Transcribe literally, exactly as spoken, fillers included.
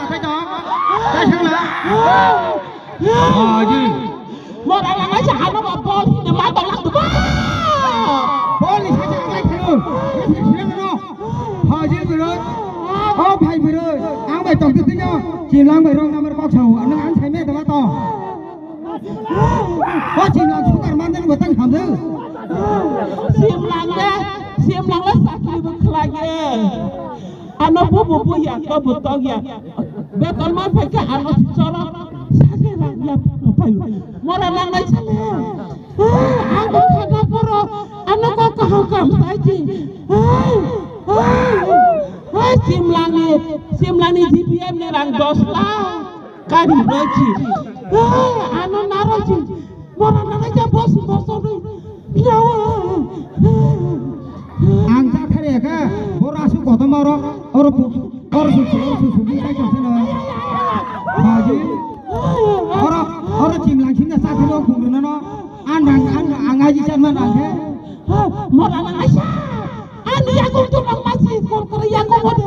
Kaisa. Kaisa la. Haji. Mora langai sa ano ba bol ni ma tong lang tu ba. Bol ni sa sa lai khayo. Ni se se no. Haji biro. O bhai biro. Ang bai tong tu tino. Chilang bai rong namar kok sao. Ano ang sai me da ba to. O chimlang sukar mandan bo tang hamdu. Chimlang le, chimlang le sakri bo khlai ye. Ano bo bo bo ya ko bo tong ya. Beton man phai khe ano choro. Sakri rang ya phai. Mora nang nai chale. Ang bo khaga poro. Ano ko kaham kam sai chi. Hai chimlang ni, chimlang ni G P M ni rang dos lakh. Kari roi chi. Ano naro chi. Mora nana ja bos bos roi. Yawa. Ang ja thari ka. Bora su kotom oro. Oro pu. Oro su su su su kai chong seno. Haji. Oro oro chimlang chimna sa thilo kung rena no. An rang an ang aji chan man ang he. Mora nana ja. Ani yago tu nang masi kor kor yago mode.